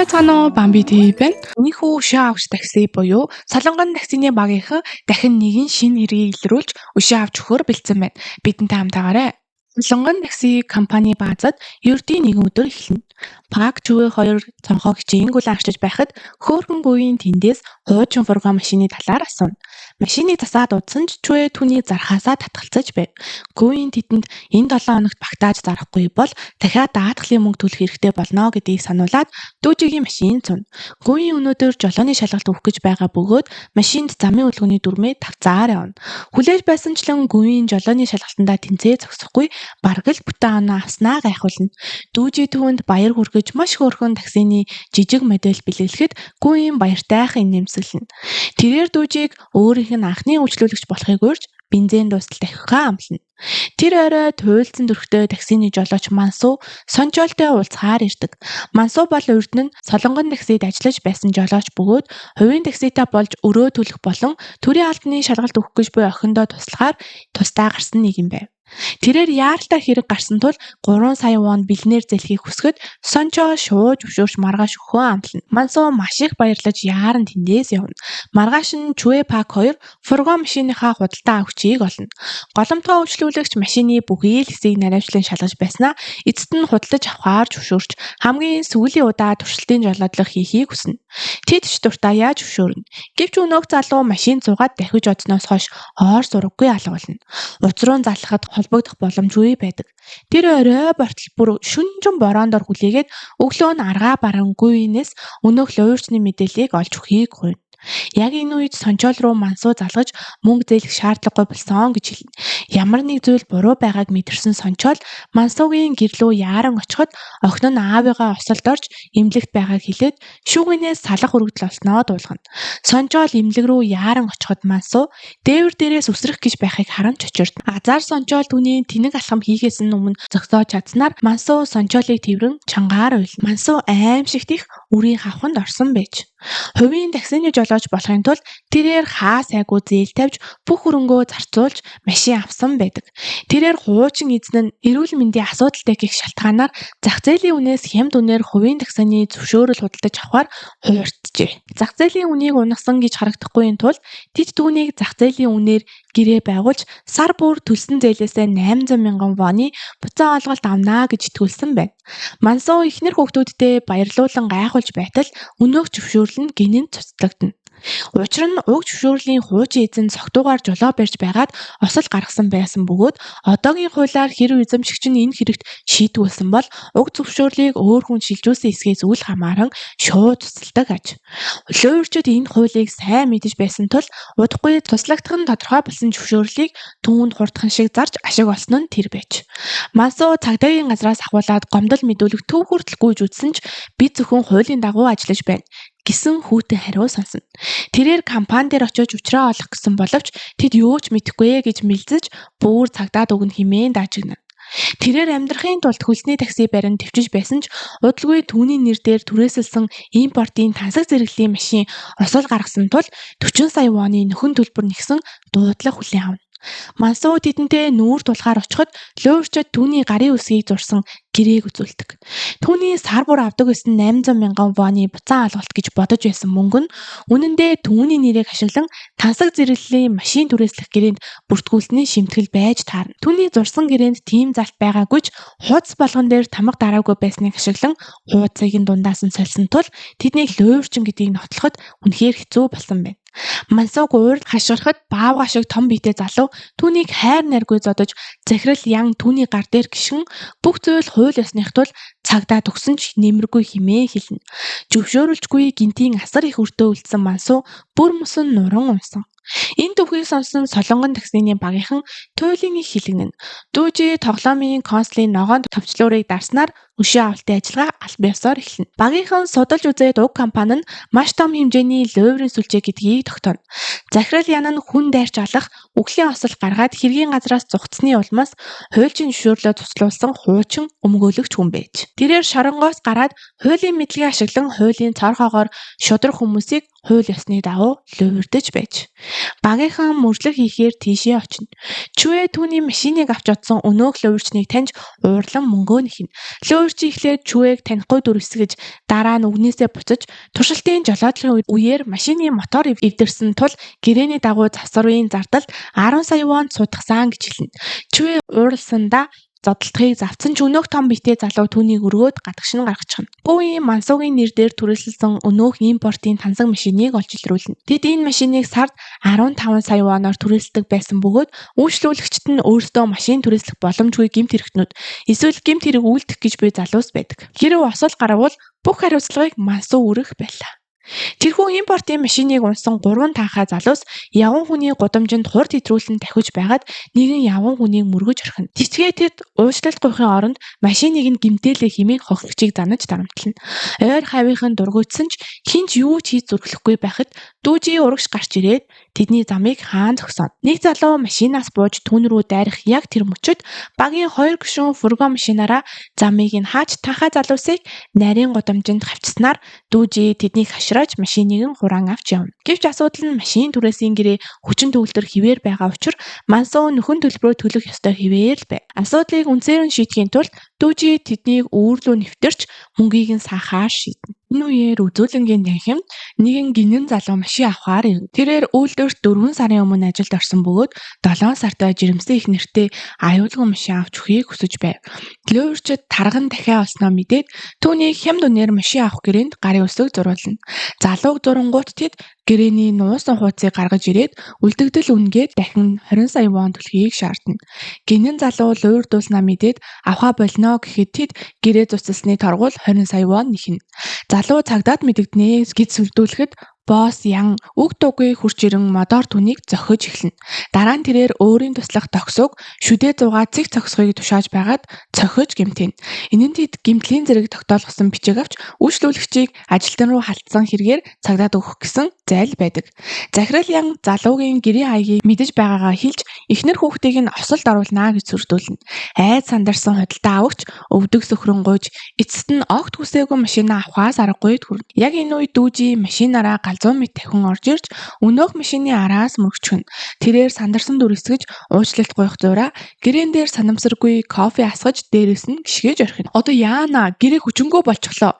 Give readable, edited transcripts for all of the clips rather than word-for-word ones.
Сайн байцгаана уу? Бамби ТV байна. Энэхүү өшөө авч такси буюу Солонгон таксины багийнхан дахин нэгэн шинэ хэргийг илрүүлж өшөө авч өгөхөөр бэлдсэн байна. Бидэнтэй хамтаагаарай. Солонгон такси компани баазад ердийн нэгэн өдөр эхэлнэ. Пак Чүгэ хоёр цонхоо хичээнгүйлэн арчиж байхад хөөрхөн гүйн тэндээс хуучин фургон машины талаар асууна. Машиныг засаад удсан ч Чүгэ түүний зархаасаа татгалзаж байв. Гүйн тэдэнд энэ 7 хоногт багтааж зарахгүй бол дахиад даатгалын мөнгө төлөх хэрэгтэй болно гэдгийг сануулад дүүжигийн машин цуна. Гүйн өнөөдөр жолооны шалгалт өгөх гэж байгаа бөгөөд машинд замын хөдөлгөөний дүрмээ тавцаар явна. Хүлээж байсанчлан гүйн жолооны шалгалтандаа тэнцээ зогсохгүй бараг л бүтэн оноо авснаа гайхуулна. Дүүжи түүнд баяр хүргэж маш хөөрхөн таксины жижиг модель бэлэглэхэд гүйн баяртайхан инээмсэглэнэ. Тэрээр дүүжийг өөрийнх нь анхны үйлчлүүлэгч болохыг урьж бензин дуустал дахиад амлана. Тэр орой туйлдсан төрхтэй таксины жолооч Мансу Сончолтой уулзахаар ирдэг. Мансу бол урд нь Солонгон таксид ажиллаж байсан жолооч бөгөөд хувийн такситай болж өрөө төлөх болон төрийн албаны шалгалт өгөх гэж буй охиндоо туслахаар тусдаа гарсан нэг юм байв. Тэрээр яаралтай хэрэг гарсан тул 3 сая вон бэлнээр зээлэхийг хүсэхэд Сончо шууж өшөөрч маргааш өгөхөө амлана. Мансу маш их баярлаж яаран тэндээс явна. Маргааш нь Чүэ Пак хоёр фургон машиныхаа худалдан авахчийг олно. Голомтгой үйлчлүүлэгч машины бүхий л хэсгийг наривчлан шалгаж байснаа эцэст нь худалдаж авахаар зөвшөөрч хамгийн сүүлийн удаа туршилтын жолоодлого хийхийг хүснэ. Тэд ч дуртай яаж зөвшөөрнө. Гэвч өнөөх залуу машин зугаад дахиж одсноос хойш оор зураггүй алга болно. Уц руу залхахад холбогдох боломжгүй байдаг. Тэр орой бортол бүр шүнжин бороонд дор хүлээгээд өглөө нь аргаа барангуйнээс өнөөх луйварчны мэдээллийг олж өгөхийг гуйна. Яг энэ үед Сончоол руу Мансуу залгаж мөнгө зээлэх шаардлагагүй болсон гэж хэлнэ. Ямар нэг зүйл буруу байгааг мэдэрсэн Сончоол Мансуугийн гэр лүү яаран очиход охин нь аавыгаа осолд орж эмнэлэгт байгааг хэлээд шүүгэнээс салах өргөдөл олсноо дуулгана. Сончоол эмнэлэг рүү яаран очиход Мансуу дээвэр дээрээс үсрэх гэж байхыг харан чочирдно. Азар Сончоол түүний тэнэг алхам хийхээс нь өмнө зогсоож чадсанаар Мансуу Сончоолыг тэврэн чангаар уйлна. Мансуу аимшигт их үрийн хавханд орсон байж. Хувийн таксины жолооч болохын тулд тэрээр хаа сайгүй зээл тавьж бүх хөрөнгөө зарцуулж машин авсан байдаг. Тэрээр хуучин эзэн нь эрүүл мэндийн асуудалтай гэх шалтгаанаар зах зээлийн үнээс хямд үнээр хувийн таксины зөвшөөрөл худалдаж авахар хуурджээ. Зах зээлийн үнийг унагсан гэж харагдахгүй тулд тэд түүнийг зах зээлийн үнээр гэрээ байгуулж сар бүр төлсөн зээлээсээ 800 мянган воны буцаан олголт авна гэж итгүүлсэн байна. Мансуу эхнэр хүүхдүүддээ баярлуулан гайхуулж байтал өнөөх зөвшөөрөл нь гинэн цуцлагдана. Учир нь уг зөвшөөрлийн хуучин эзэн согтуугаар жолоо барьж байгаад осол гаргасан байсан бөгөөд одоогийн хуулиар хэрв эзэмшигч нь энэ хэрэгт шийтгүүлсэн бол уг зөвшөөрлийг өөр хүн шилжүүлсэн эсхээс үл хамааран шууд цуцалдаг аж. Луйварчид энэ хуулийг сайн мэдэж байсан тул удахгүй туслагдах нь тодорхой болсон зөвшөөрлийг түүнд хурдхан шиг зарж ашиг олсон нь тэр байж. Мансуу цагдаагийн газраас ахуулаад гомдол мэдүүлэх төв хүртэл гүйж үзсэн ч би зөвхөн хуулийн дагуу ажиллаж байна гэсэн хүүтэн хариу сонсно. Тэрээр компани дээр очиж учраа олох гэсэн боловч тэд юу ч мэдэхгүй гэж мэлзэж бүр цагдаад өгнө хэмээн даажигнана. Тэрээр амьдрахын тулд хөлсний такси барин тэвчиж байсан ч удалгүй түүний нэр дээр түрээсэлсэн импортын тансаг зэрэглэлийн машин осол гаргасан тул 40 сая воны нөхөн төлбөр нэгсэн дуудлага хүлээн авна. Мансуу тэдэнтэй нүүр тулахаар очиход луйварчид түүний гарын үсгийг зурсан гэрээг үзүүлдэг. Түүний сар бүр авдаг байсан 800 мянган воны буцаан олголт гэж бодож байсан мөнгө нь үнэндээ түүний нэрийг ашиглан тансаг зэрэглэлийн машин түрээслэх гэрээнд бүртгүүлсний шимтгэл байж таарна. Түүний зурсан гэрээнд тийм залт байгаагүй ч хуудас болгон дээр тамга дараагүй байсныг ашиглан хуудсыг нь дундаас нь сольсон тул тэднийг луйварчин гэдгийг нотлоход үнэхээр хэцүү болсон байна. Мансууг уурд хашгирахад баавгай шиг том биетэй залуу түүнийг хайр найргүй зодож захирал ян түүний гар дээр гишгэн бүх зүйл хууль ёсных тул цагдаа төгсөн ч нэмэргүй хэмээн хэлнэ. Зөвшөөрөлжгүй гинтийн асар их өртөө үлдсэн Мансуу бүр мөсөн нуран унсан. Энэ түүхийг сонссон Солонгон таксины багийнхан туйлын их хилэгнэнэ. Дүүжи тоглоомын консолийн ногоон товчлуурыг дарснаар өшөө авалтын ажиллагаа албан ёсоор эхэлнэ. Багийнхан судалж үзээд уг компани нь маш том хэмжээний луйврын сүлжээ гэдгийг тогтооно. Захирал ян нь хүн дайрч алах үхлийн осол гаргаад хэргийн газраас зугтсны улмаас хуульчин зөвшөөрлөө цуцлуулсан хуучин өмгөөлөгч хүн байж. Тэрээр шоронгоос гараад хуулийн мэдлэгийг ашиглан хуулийн цорхоогоор шударга хүмүүсийг хууль ёсны дагуу луйвардаж байж. Багийнхан мөржлөг хийхээр тийшээ очино. Чүвэ түүний машиныг авч одсон өнөөх луйварчныг таньж уурлан мөнгөө нэхнэ. Луйварч эхлээд Чүвэг танихгүй дүрсгэж, дараа нь үгнээсээ буцаж туршилтын жолоодлогын үеэр машины мотор эвдэрсэн тул гэрээний дагуу завсрын зардалд 10 сая вон суудгасан гэж хэлнэ. Чүвэ уурласандаа зодтолтохыг завцсан ч өнөөх том биетэй залуу түүнийг өргөөд гадагш нь гаргачихна. Гүвийн Мансуугийн нэр дээр түрээсэлсэн өнөөх импортын тансаг машиныг олж илрүүлнэ. Тэд энэ машиныг сард 15 сая воноор түрээсэлдэг байсан бөгөөд үйлчлүүлэгчид нь өөрсдөө машин түрээслэх боломжгүй гэмт хэрэгтнүүд эсвэл гэмт хэрэг үйлдэх гэж буй залуус байдаг. Хэрэв осол гарвал бүх хариуцлагыг Мансуу үүрэх байлаа. Тэрхүү импортын машиныг унсан 3 танхаа залуус явган хүний гудамжинд хурд хэтрүүлэн давхиж байгаад нэгэн явган хүнийг мөргөж орхино. Тэчгээ тэд уучлалт гуйхын оронд машиныг нь гэмтээлээ хэмээн хохирогчийг занаж дарамтлана. Ойр хавийнхан дургуутсан ч хэн ч юу ч хийж зүрхлэхгүй байхад дүүжи урагш гарч ирээд тэдний замыг хаан зогсооно. Нэг залуу машинаас бууж түүн рүү дайрах яг тэр мөчөд багийн 2 гишүүн фургон машинаараа замыг нь хааж танхаа залуусыг нарийн гудамжинд хавчсанаар дүүжи тэднийг хашрааж машиныг нь хураан авч явна. Гэвч асуудал нь машин түрээсийн гэрээ хүчин төгөлдөр хэвээр байгаа учир Мансуу нөхөн төлбөрөө төлөх ёстой хэвээр л байв. Асуудлыг үндсээр нь шийдэхийн тулд дүүжи тэднийг үүрлүү нэвтэрч мөнгийг нь саахаар шийднэ. Энэ үеэр үзүүлэнгийн танхимд нэгэн гинэн залуу машин авахаар ирнэ. Тэрээр үйлдвэрт 4 сарын өмнө ажилд орсон бөгөөд 7 сартай жирэмсэн их нэртэй аюулгүй машин авч өгөхийг хүсэж байв. Луйварчид тарган дахиа олсноо мэдээд түүнийг хямд үнээр машин авах гэрээнд гарын үсэг зуруулна. Залууг зурангуут тэд гэрээний нуусан хуудсыг гаргаж ирээд үлдэгдэл үнгээд дахин 20 сая вон төлөхийг шаардна. Гинэн залуу луйвардуулснаа мэдээд авахаа болно гэхэд тэд гэрээ цуцалсны торгуул 20 сая вон нэхнэ. Залуу цагдаад мэдэгдэнэ гэж сүрдүүлэхэд босс Ян үг дуугүй хурч ирэн модоор түүнийг зохиж эхэлнэ. Дараа нь тэрээр өөрийн туслах догсууг шүдээ зуугаа цэг цогсохыг тушааж байгаад цохиж гэмтэнэ. Энэ нь тэд гэмтлийн зэрэг тогтоолгосон бичиг авч үйлчлүүлэгчийг ажилтан руу халтсан хэрэгээр цагдаад өгөх гэсэн зайл байдаг. Захирал Ян залуугийн гэрийн хаягийг мэдэж байгаагаа хэлж эхнэр хүүхдийг нь осолд оруулнаа гэж сүрдүүлнэ. Айд сандарсан худалдаа авагч өвдөг сөхрөн гуйж эцэст нь огт хүсээгүй машинаа авахаас аргагүй хүрнэ. Яг энэ үед дүүжи машинаараа галзуу мэт давхин орж ирж өнөөх машины араас мөргөчгөнө. Тэрээр сандарсан дүр эсгэж уучлалт гуйх зуураа гэрээн дээр санамсаргүй кофе асгаж дээрээс нь гишгээж орхино. Одоо яана гэрээ хүчингү болчихлоо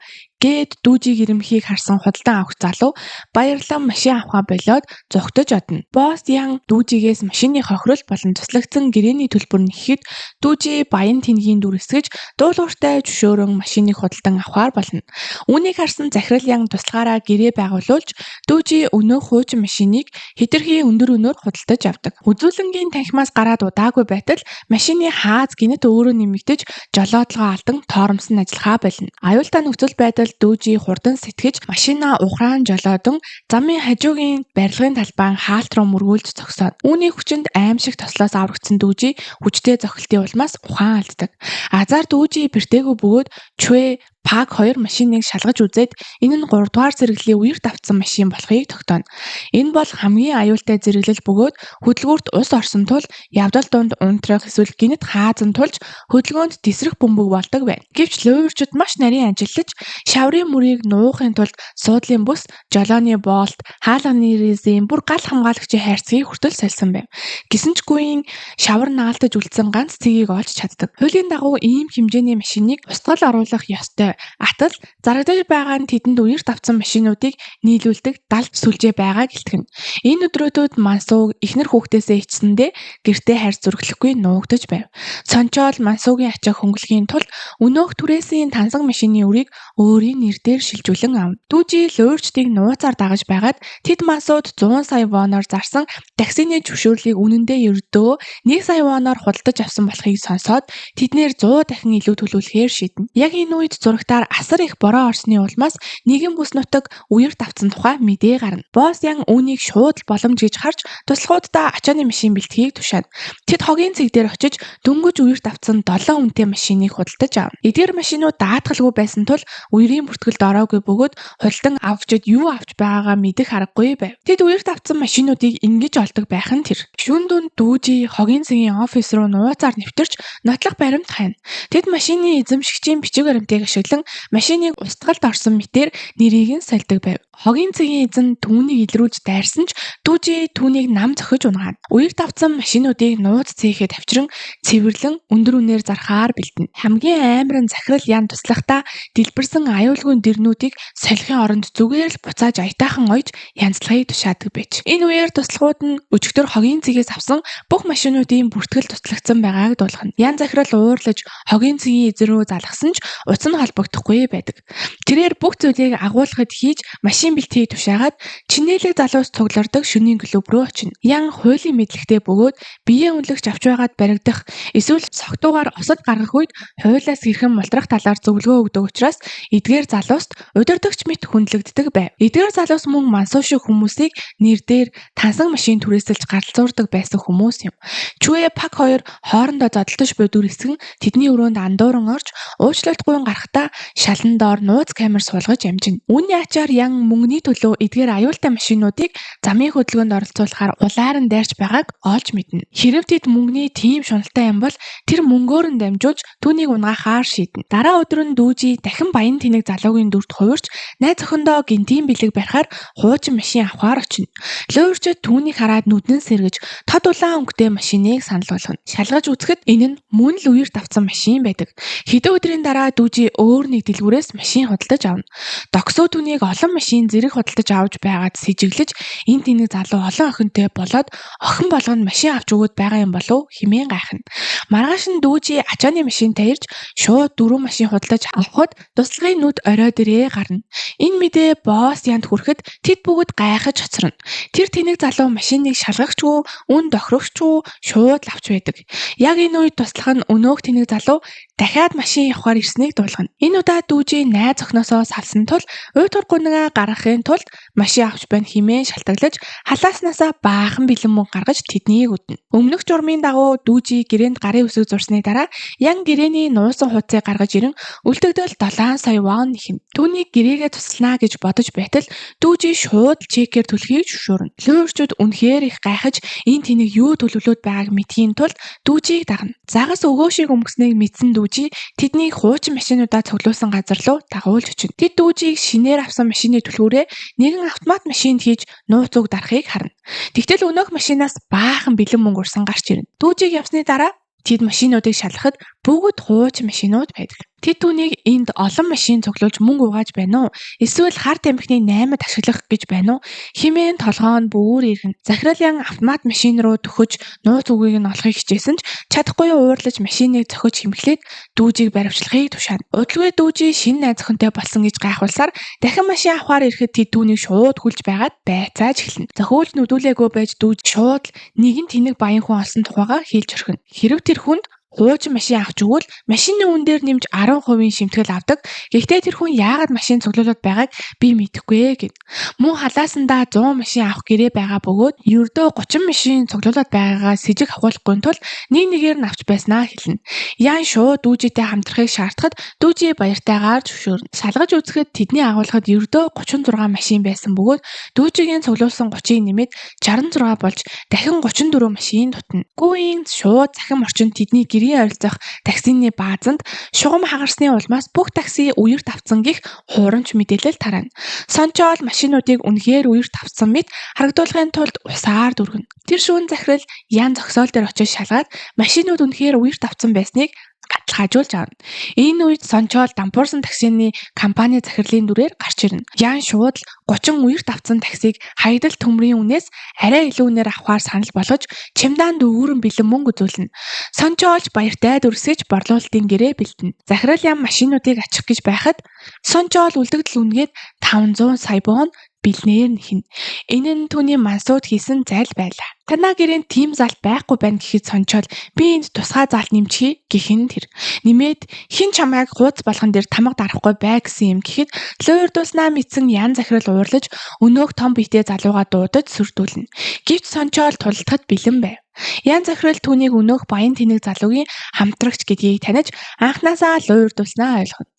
гээд дүүжиг ирэмхийг харсан худалдан авах залуу баярлан машин авахаа болиод зугтаж одно. Босс Ян дүүжигээс машины хохирол болон туслагдсан гэрээний төлбөр нэхэхэд дүүжи баян тэнгийн дүр эсгэж дуулууртай зөвшөөрөн машиныг худалдан авахар болно. Үүнийг харсан захирал Ян туслахаараа гэрээ байгуулуулж дүүжи өнөөх хуучин машиныг хэтэрхий өндөр үнээр худалдаж авдаг. Үзүүлэнгийн танхимаас гараад удаагүй байтал машины хааз гинэт өөрөө нэмэгдэж жолоодлогоо алдан торомсон ажиллахаа болно. Аюултай нөхцөл байдал дүүжи хурдан сэтгэж машинаа ухраан жолоодон замын хажуугийн барилгын талбайн хаалт руу мөргүүлж зогсооно. Үүний хүчинд аимшиг тослоос аврагдсан дүүжи хүчтэй зохилтын улмаас ухаан алддаг. Азар дүүжи бэртээгүй бөгөөд Чүвэ Пак 2 машиныг шалгаж үзээд энэ нь 3 дугаар зэрэглэлийн үерт автсан машин болохыг тогтооно. Энэ бол хамгийн аюултай зэрэглэл бөгөөд хөдөлгүүрт ус орсон тул явдал дунд унтрах эсвэл гэнэт хаазан тулж хөдөлгөөнд тесрэх бөмбөг болдог байна. Гэвч луйварчид маш нарийн ажиллаж шаврын мөрийг нуухын тулд суудлын бүс, жолооны боолт, хаалганы резин, бүр гал хамгаалагчийн хайрцгийг хүртэл сольсон байв. Гэсэн ч гүйн шавар наалтаж үлдсэн ганц цэгийг олж чаддаг. Хуулийн дагуу ийм хэмжээний машиныг устгал оруулах ёстой. Атал зарагдаж байгаа нь тэдэнд үерт авсан машинуудыг нийлүүлдэг далд сүлжээ байгаа гэлтгэнэ. Энэ өдрүүдэд Мансууг эхнэр хүүхдээсээ ичсэндээ гэртээ хайр зүрхлэхгүй нуугдаж байв. Сончоол Мансуугийн ачааг хөнгөлөхийн тулд өнөөх түрээсийн тансаг машины үрийг өөрийн нэр дээр шилжүүлэн авна. Дүүжи луйварчдыг нууцаар дагаж байгаад тэд Мансууд 100 сая воноор зарсан таксины зөвшөөрлийг үнэндээ ердөө 1 сая воноор худалдаж авсан болохыг сонсоод тэднээр 100 дахин илүү төлөвлөхээр шийднэ. Яг энэ үед зурагтаар асар их бороо орсны улмаас нэгэн бүс нутаг үерт автсан тухай мэдээ гарна. Босс Ян үүнийг шууд л боломж гэж харж туслахууддаа ачааны машин бэлтгэхийг тушаана. Тэд хогийн цэг дээр очиж дөнгөж үерт автсан 7 үнэтэй машиныг худалдаж авна. Эдгээр машинууд даатгалгүй байсан тул үерийн бүртгэлд ороогүй бөгөөд худалдан авагчид юу авч байгаагаа мэдэх аргагүй байв. Тэд үерт автсан машинуудыг ингэж олдог байх нь тэр. Шүн дүнд дүүжи хогийн цэгийн офис руу нууцаар нэвтэрч нотлох баримт хайна. Тэд машины эзэмшигчийн бичиг баримтыг ашиглан эхлэн машиныг устгалд орсон мэтээр нэрийг нь сольдог байв. Хогийн цэгийн эзэн түүнийг илрүүлж дайрсан ч Дүүжи түүнийг нам зохиж унгаана. Үерт авсан машинуудыг нууц цээхээ тавьчран цэвэрлэн өндөр үнээр зархаар бэлдэнэ. Хамгийн амар нь захирал Ян туслахдаа дэлбэрсэн аюулгүй дэрнүүдийг солихын оронд зүгээр л буцааж аятайхан ойж янзлахыг тушаадаг байж. Энэ үеэр туслахууд нь өчигдөр хогийн цэгээс авсан бүх машинуудын бүртгэл туслагдсан байгааг дуулгана. Ян захирал уурлаж хогийн цэгийн эзэн рүү залгасан ч утас нь холбогдохгүй байдаг. Тэрээр бүх зүйлийг агуулгад хийж машин бэлтгийг тушаагаад чинээлэг залуус цуглардаг шөнийн клуб рүү очино. Ян хуулийн мэдлэгтэй бөгөөд биеэ үнэлэгч авч байгаад баригдах эсвэл согтуугаар осод гаргах үед хуулиас хэрхэн мултрах талаар зөвлөгөө өгдөг учраас эдгээр залууст удирдагч мэт хүндлэгддэг байв. Эдгээр залуус мөн мансуу шиг хүмүүсийг нэр дээр тансан машин түрээсэлж гаралзуурдаг байсан хүмүүс юм. Чүэ Пак хоёр хоорондоо зодолдож буй дүр хэсэг нь тэдний өрөөнд андууран орж уучлалтгүй гарахдаа шалан доор нууц камер суулгаж амжина. Үүний ачаар Ян мөнгөний төлөө эдгээр аюултай машинуудыг замын хөдөлгөөнд оролцуулахаар улаар нь дайрч байгааг олж мэднэ. Хэрэв тэд мөнгөний тийм шуналтай юм бол тэр мөнгөөр нь дамжуулж түүнийг унгаахаар шийднэ. Дараа өдөр нь Дүүжи дахин баян тэнэг залуугийн дүрд хувирч найз охиндоо гэнтийн бэлэг барихаар хуучин машин авахаар очино. Луурчид түүнийг хараад нүдэн сэргэж тод улаан өнгөтэй машиныг санал болгоно. Шалгаж үзэхэд энэ нь мөн л үерт авсан машин байдаг. Хэдэн өдрийн дараа Дүүжи өөр нэг дэлгүүрээс машин худалдаж авна. Догсоо түүнийг олон машин зэрэг худалдаж авч байгаад сэжиглэж энэ тэнэг залуу олон охинтой болоод охин болгонд машин авч өгөөд байгаа юм болов хэмээн гайхна. Маргааш нь Дүүжи ачааны машинтай ирж шууд 4 машин худалдаж авахад туслахын нүд орой дээрээ гарна. Энэ мэдээ босс Янд хүрэхэд тэд бүгд гайхаж хоцорно. Тэр тэнэг залуу машиныг шалгахчгүй, үн тохирохчгүй шууд л авч байдаг. Яг энэ үед туслах нь өнөөх тэнэг залуу дахиад машин явахаар ирснийг дуулгана. Энэ удаа Дүүжи найз охиноосоо салсан тул уйтгар гунигаа гаргахын тулд машин авч байна хэмээн шалтгаглаж халааснаасаа баахан бэлэн мөнгө гаргаж тэднийг үднэ. Өмнөх журмын дагуу Дүүжи гэрээнд гарын үсэг зурсны дараа Ян гэрээний нуусан хуудсыг гаргаж ирэн үлдэгдэл 7 сая вон нэхнэ. Түүнийг гэрээгээ туслана гэж бодож байтал Дүүжи шууд чекээр төлөхийг зөвшөөрнө. Луурчууд үнэхээр их гайхаж энэ тэнэг юу төлөвлөөд байгааг мэдхийн тулд Дүүжийг дагна. Загас өгөөшийг өмгснийг мэдсэн Дүүжи тэднийг хуучин машинуудаа цуглуулсан газар руу дагуулж очино. Тэд Дүүжийг шинээр авсан машины түлхүүрээ нэгэн автомат машинд хийж нууц үг дарахыг харна. Тэгтэл өнөөх машинаас баахан бэлэн мөнгө урсан гарч ирнэ. Дүүжийг явсны дараа тэд машинуудыг шалгахад бүгд хуучин машинууд байдаг. Тэд түүнийг энд олон машин цуглуулж мөнгө угааж байна уу? Эсвэл хар тамхины 8-д ашиглах гэж байна уу? Хэмээн толгой нь бүр эргэнэ. Захирал Ян автомат машин руу дөхөж нууц үгийг нь олохыг хичээсэн ч чадахгүй уурлаж машиныг цохиж хэмхлээд Дүүжийг баривчлахыг тушаана. Удалгүй Дүүжи шинэ найз охинтой болсон гэж гайхуулсаар дахин машин авахаар ирэхэд тэд түүнийг шууд хүлж байгаад байцааж эхэлнэ. Зохиулж нүдүүлээгүй байж Дүүж шууд нэгэн тэнэг баян хүн олсон тухайгаа хэлж орхино. Хэрэв тэр хүнд хуучин машин авч өгвөл машины үн дээр нэмж 10% шимтгэл авдаг. Гэхдээ тэр хүн яагаад машин цуглуулад байгааг би мэдэхгүй гэв. Мөн халаасандаа 100 машин авах гэрээ байгаа бөгөөд ердөө 30 машин цуглуулад байгаагаа сэжиг авахулахгүй тул нэг нэгээр нь авч байснаа хэлнэ. Ян шууд Дүүжитэй хамтрахыг шаардахад Дүүжи баяртайгаар зөвшөөрнө. Шалгаж үзэхэд тэдний агуулгад ердөө 36 машин байсан бөгөөд Дүүжигийн цуглуулсан 30-ыг нэмээд 66 болж дахин 34 машин дутна. Гүйн шууд цахим орчинд тэдний гэрийн ойролцоох таксины баазанд шугам хагарсны улмаас бүх такси үерт авцсан гэх хуурамч мэдээлэл тараана. Сончоол машинуудыг үнэхээр үерт авсан мэт харагдуулахын тулд усаар дүргэнэ. Тэр шүүн захирал Ян зогсоол дээр очиж шалгаад машинууд үнэхээр үерт авцсан байсныг баталгаажуулж авна. Энэ үед Сончоол дампуурсан таксины компани захирлын дүрээр гарч ирнэ. Ян шууд л 30 үерт авсан таксиг хаягдал төмрийн үнээс арай илүү үнээр авахар санал болгож чемдаанд өвөрөн бэлэн мөнгө үзүүлнэ. Сончоолж баяртай дүрсгэж борлуулалтын гэрээ бэлдэнэ. Захирал Ян машинуудыг ачих гэж байхад Сончоол үлдэгдэл үнгээд 500 сая вон бэлнээр нэхнэ. Энэ нь түүний мансууд хийсэн зайл байлаа. Танаа гэрээнд тийм заалт байхгүй байна гэхэд Сончоол би энд тусгай заалт нэмчихье гэх нь тэр. Нэмээд хэн чамайг хууц болгон дээр тамга дарахгүй бай гэсэн юм гэхэд луурдуулснаа мэдсэн Ян захирал уурлаж өнөөх том биетэй залууга дуудаж сүрдүүлнэ. Гэвч Сончоол тулалдахад бэлэн байв. Ян захирал түүнийг өнөөх баян тэнэг залуугийн хамтрагч гэдгийг таних анхнаасаа луурдуулснаа ойлгоно.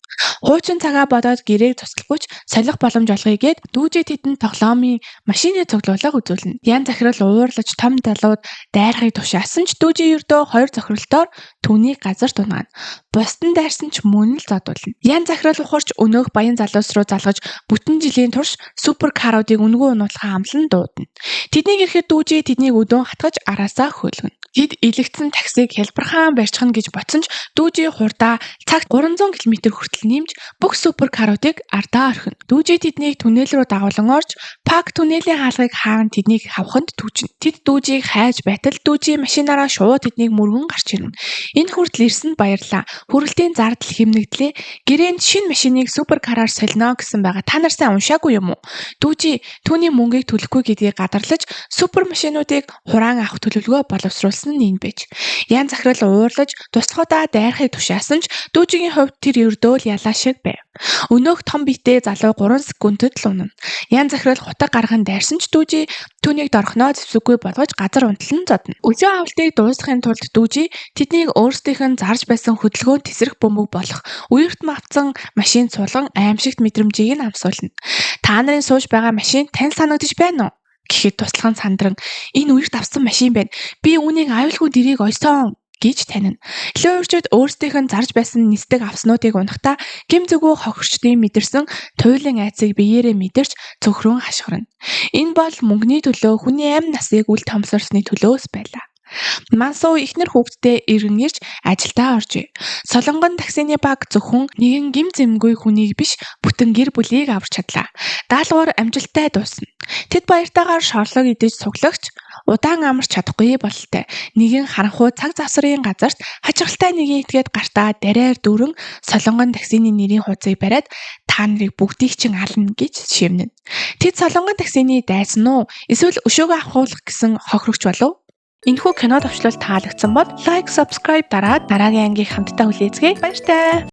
Хуучин цагаа бодоод гэрээг цуцлахгүй ч солих боломж олгоё гээд дүүжи тэдэнд тоглоомын машины цуглуулга үзүүлнэ. Ян захирал уурлаж том залууд дайрахыг тушаасан ч дүүжи ердөө 2 зохиролтоор түүнийг газарт унаана. Бусд нь дайрсан ч мөн л зодуулна. Ян захирал ухарч өнөөх баян залуус руу залгаж бүтэн жилийн турш супер каруудыг үнэгүй унуулахаа амлан дуудана. Тэднийг ирэхэд дүүжи тэднийг өдөөн хатгаж араасаа хөөлгөнө. Тэд илэгдсэн таксиг хялбархан барьчихна гэж бодсон ч дүүжи хурдаа цагт 300 км хүртэл нэмж бүх супер каруудыг ардаа орхино. Дүүжи тэднийг түнэл рүү дагуулан орж Пак түнэлийн хаалгыг хаан тэднийг хавханд түүжинэ. Тэд дүүжийг хайж байтал дүүжи машинаараа шууд тэднийг мөргөн гарч ирнэ. Энэ хүртэл ирсэнд баярлаа. Хүрэлтийн зардал хэмнэгдлээ. Гэрээнд шинэ машиныг супер караар солино гэсэн байгаа. Та нар сайн уншаагүй юм уу? Дүүжи түүний мөнгийг төлөхгүй гэдгийг гадарлаж супер машинуудыг хураан авах төлөвлөгөө боловсруулсан нь энэ байж. Ян захирал уурлаж туслахудаа дайрахыг тушаасан ч дүүжигийн хувьд тэр ердөө л ялаа шиг байв. Өнөөх том биетэй залуу 3 секундэд л унана. Ян захирал хутаг гарган дайрсан ч дүүжи түүнийг дорхноо зэвсэггүй болгож газар унтал нь зодно. Өчөө авалтыг дуусгахын тулд дүүжи тэднийг өөрсдийнх нь зарж байсан хөдөлгөөн тесрэх бөмбөг болох үерт мавцсан машин суулган аимшигт мэдрэмжийг нь амсуулна. Та нарын сууж байгаа машин тань санагдаж байна уу? Гэхэд туслах нь сандран энэ үерт авсан машин байна. Би үүнийг аюулгүй дэрийг ойсон гэж танина. Лөөрчөд өөрсдийнх нь зарж байсан нисдэг авснуудыг унахдаа гэм зүгүү хохирчдын мэдэрсэн туйлын айцыг биеэрээ мэдэрч цөхрөн хашгирна. Энэ бол мөнгөний төлөө хүний амь насыг үл томсорсны төлөөс байлаа. Мансуу эхнэр хүүхэдтэй эргэн ирж ажилдаа оржээ. Солонгон таксины баг зөвхөн нэгэн гэм зэмгүй хүнийг биш бүтэн гэр бүлийг аварч чадлаа. Даалгавар амжилттай дуусна. Тэд баяртайгаар шорлог идэж цуглагч удаан амарч чадахгүй бололтой. Нэгэн харанхуй цаг завсрын газарт хачирхалтай нэгэн этгээд гартаа дариар дүүрэн Солонгон таксины нэрийн хуудсыг бариад та нарыг бүгдийг чинь ална гэж шивнэ. Тэд Солонгон таксины дайсан уу? Эсвэл өшөөгөө авахуулах гэсэн хохирогч болов? Энэхүү кино товчлол таалагдсан бол лайк, subscribe дараад дараагийн ангийг хамтдаа хүлээцгээе. Баяртай.